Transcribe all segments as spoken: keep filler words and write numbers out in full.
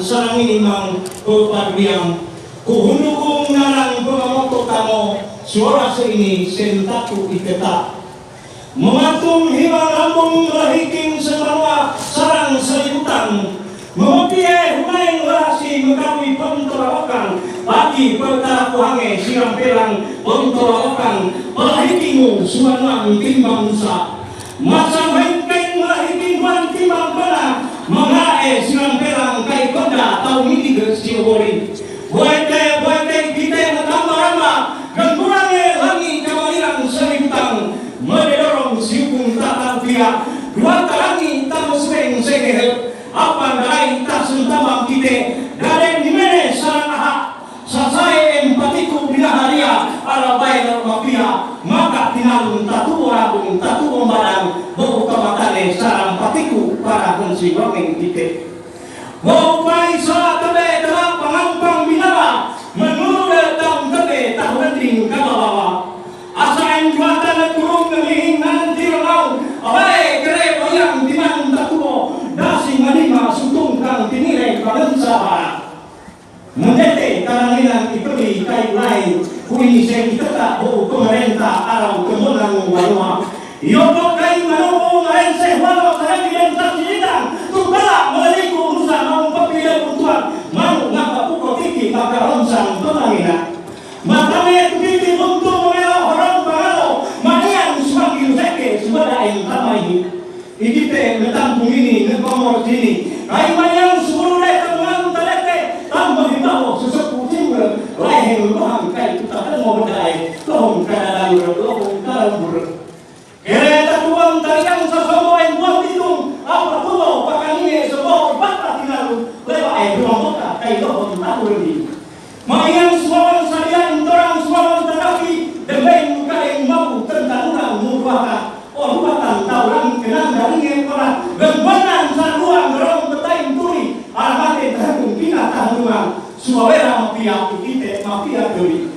Sarang ini mang pepaduliang, kuhunukung narang pengamoto tamo, suara seini sentatu iketa. Mematung hibang lambung lahiking semanua sarang salibutan. Memepie humaing lahasi mekawi pentorawakang, bagi pertarakuhange sirampelang pentorawakang, pelahikingu suanuang timbang nusa. Masang hengkeng lahiking duan timbang pena, mengae sirampelang kai konda tau midi ge siobori. Buete, buete kite metamba ramba, genturange langi kamalirang selintang, mededorong siukung tatang pia, dua tarangi tamu sueng sengehe, apa darai tasentambang kite, dade nimene sarang aha, sasae empatiku dinaharia, ala bae mapia, maka tinalung tatuo rabung, tatuo badang, boku kamatane sarang patiku para hensi wangeng kite. Wau pai sa tebe tela pangampang binala, menuru de tam tebe tahu nending kababawa. Asa en juata ne turung ne mihing nan tiro nau, abae kere boyang timan tatuo, dasi manima sutung kang tinire pangensa bara. Mendete karanginan ipeli kai ulai, kuini se iteta bo pemerintah arau kemenang wanua. Iyo pakai manopo marense walo saragi dan sasilitang, tukala melaliku nusa mau papile puntuan, mau ngapa puko tiki maka ronsang pemangina. Matame tukiti buntu melo horong pangalo, manian sumanggil seke subada en tamaihi. Ikite metampung ini, ne komor sini. Kai manian sepuluh liter ngan talete, tambah di bawah sesepu timbe, leheng luhang kai tutaheng mau bedai, lohong kada lalur, lohong kada lembur. Kere tatuang tariang sasomo en buang titung, apa tulo pakanie sobo bata tinalu, lewa e dua mota kai lohong tahu leni. Mayang suawan sarian torang suawan tatapi, dembeng kaeng mau tentang urang muruaka, o ruatan taulang kenang daringe pora, gembanan saruang gerong betain turi, alamate terhubung pina tahan rumang, suawera mafia ikite mafia duri.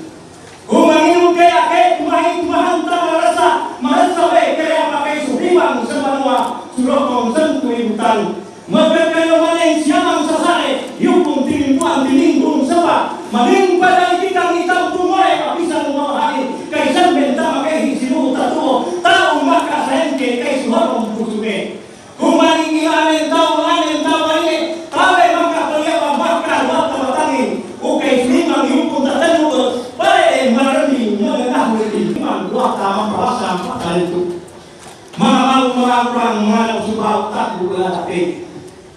Kumanginum ke ake, kumahi kumahan tang marasa, marasa we kere apakai suhiwang semanua, surokong sentui hutan. Mekeke lo maneng siamang sasare, yukung tilimpuan tilingkung sepa. Maneng pada ikitang itam tumore papisan mawahani, kaisan benta makehi simu tatuo, tau maka saengke kai suhorong pusuke. Kumaning ilanen tau lanen tau laine, tabe maka peliapa maka wata batangin, ukai sulimang yukung tatenu, pare maremi mengenah leti, imang wata maka wasa maka itu. Manga malu manga kurang manga usubau taku belatape.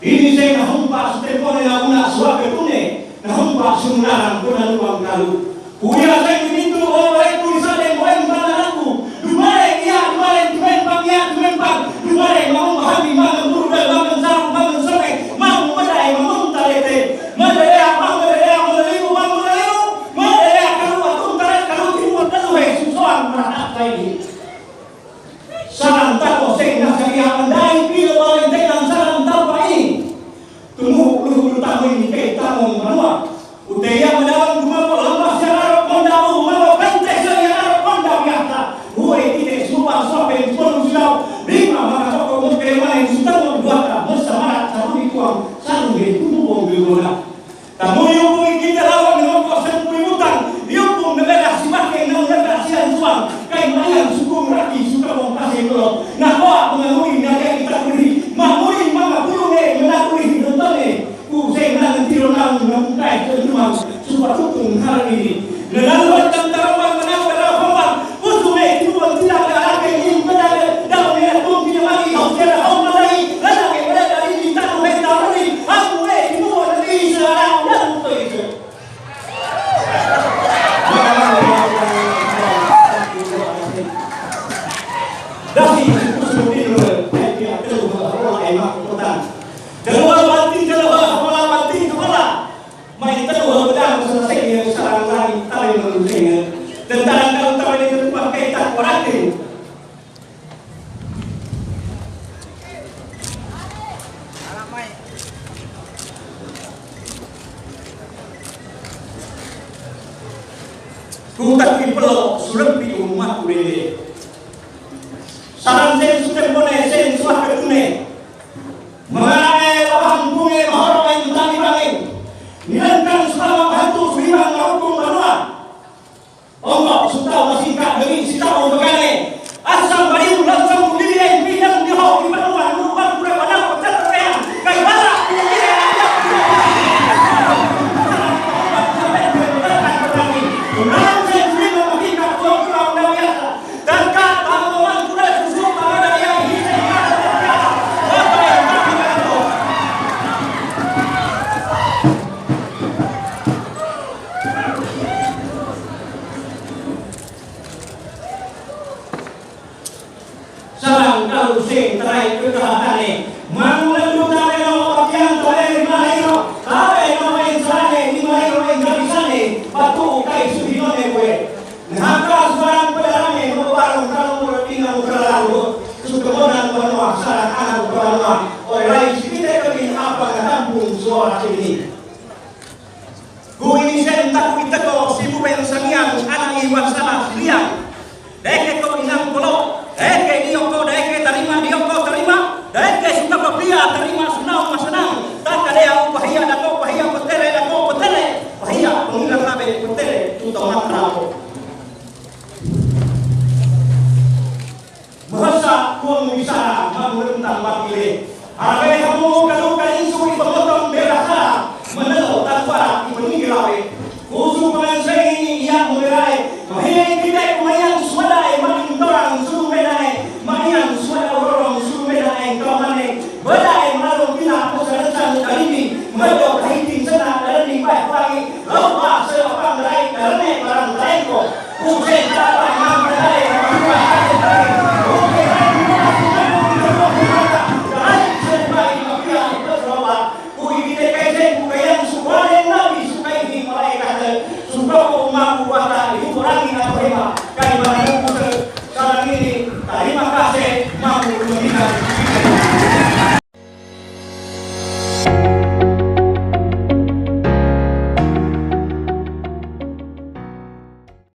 Ini se nahumpa sutempone na una suape pune, nahumpa sununarang puna luang kalu. Kuya se kimitu o wae kuisa de moen bana laku. Dumare kia, dumare tumempang kia, tumempang. Dumare mamu mahami manga muru dan manga saru manga sore. Mamu madai mamu talete. Madai mamu madai mamu laliu mamu laliu. Madai kalu atung taret kalu timur kalu he susoan marahat lagi. Salam tako seng nasaria andai pilo walentenan salam tako ini. Tumu luhulu tako ini kei tako manua. Uteya madawan kumako lambas yang arok konda u mako kante yang arok konda biasa. Ue kite supa suape sepuluh sulau. Lima maka toko mukte main sutamo duata. Mesa marak saruni tuang. Saruni tumu wong bilgona. Tamu yukung ikite lawan ngoko sempui utang, yukung nebeda simakeng nang nebeda sian suang, kai mayang sukung raki suka mong kaseng lo, nah hoa menganguri naga kita kuri, manguri mama kurunge menakuri hidotone, ku seng nang tiro nang nang kai ke rumang, supa tutung hari ini. Nelalu tentara menang, nelalu Pusu me tinuan tila ke arake ni pedale, dau me atung kina magi, au kera au malai, lana ke pedale dari ni tanu me taruri, aku me tinuan dari Israel, dan ko itu. Dasi pusu tinuan, ai pia telu, ai mak kotan. Telu banting, telu, banting, telu. Mai telu hau pedang selesai dia sarang lagi tali manusia. Tentara kau tahu dia tempat kita koratin. Ku tak pipelo surempi umat urele. Sarang sen sutempone sen suah ketune. Mengae wahang bunge mahoro en tali bangeng. Kalu sing tarai kekehatan e. Mangulan duta reno pakian tarai malairo. Tarai no main sane, ni malairo main garisane. Patu kai suhinone kue. Nahaka suarang pedarame, no barang kalau mura ina mukara lalu. Sukemonan manoa sarang anak mukara manoa. Ore lai sipite kami apa katampung suara sini. Ku ini sen taku iteko si buben sangiang anak iwan sana siliang. Deke ko inang kolo, deke dioko, deke tarima dioko tarima, deke suka papia tarima sunau masanang. Taka dea upahia dako pahia petele dako petele, pahia pengilang labe petele tuto matrao. Mahasa kuang bisa mamuntang mapile. Arabe hamu kalu kainsu ipamotong beraha. Menelo tanpa ipaningirawe. Kusu pengansai ini ia mengirae. Mahine kita kumayang suadae mamintorang sulu medae. Mayang suada urorong sulu medae kamane. Bedae malu pina pusarensan kalimi. Medo kahiting sena kalimi bae pangi. Loba selapang rai kalene barang taiko.